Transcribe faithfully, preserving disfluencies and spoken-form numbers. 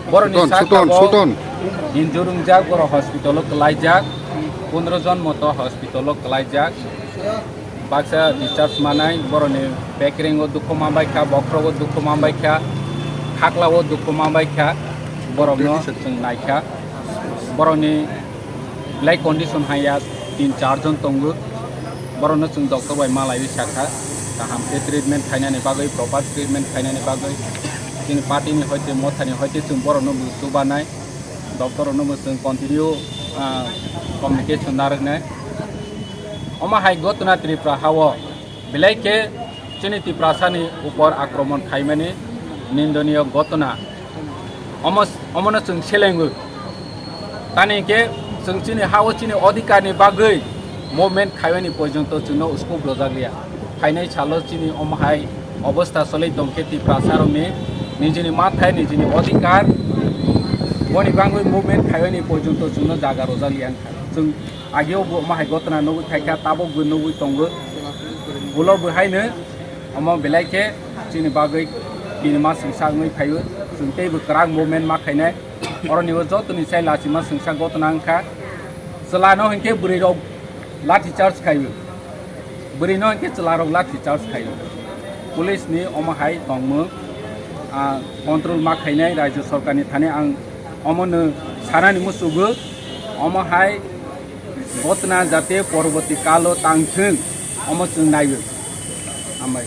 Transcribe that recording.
Borokni Suton, sak Suton, tabok Suton. Injure wngjak, borok hospital o kwlaijak, pondro jon moto hospital o kwlaijak. Baksa discharge manai, borokni bekereng o dukhu manbai kha, bokhorok o dukhu manbai kha, khakla o dukhu manbai kha, borokno chwng naikha. Borokni belai condition haiya tin char jon tongo. Borokno chwng doctor bai malaiwi sakha, kaham khe treatment khainani bagwi, proper treatment khainani bagwi. Chini party ni hoite, motha ni hoite chwng borokno bo chubanai, doctor rokno bo chwng continue, ah, communication narwknai. Omo hai gotna Tripura hao belai khe chini Tiprasani upor akromon khaimani nindoniyo gotna. Omo, omono chwng selengo. Tani hinkhe chwng chini hao chini odhikarni bagwi movement khaiwani porjonto chwngno scope rwjakliya. Phainai salo chini omo hai obostha choli tongkhe Tiprasarokni nijini mathai, nijini odhikar, boni bagwi movement khaiwani porjonto chwngno jaga rwjakliya wngkha. Chwng ageo bo omo hai gotna nugwi phaikha, tabok bo nugwi tongo. Ulo bo haino omo belai khe chini bagwi bini ma swngsa wngwi phaio. Chwng teibo kwrak movement ma khainai. Oroni o jotoni sai lachima swngsa gotna wngkha. Chwlano hinkhe bwrwi rok lathi charge khaio. Bwrwi no hinkhe chwla rok lathi charge khaio. Police ni omo hai tongmung, ah, control ma khainai rajyo sorkar ni thani ang omo no sanani musugo. Omo hai gotna jate poroboti kalo tangthwng, omo chwng naiwi. Hambai.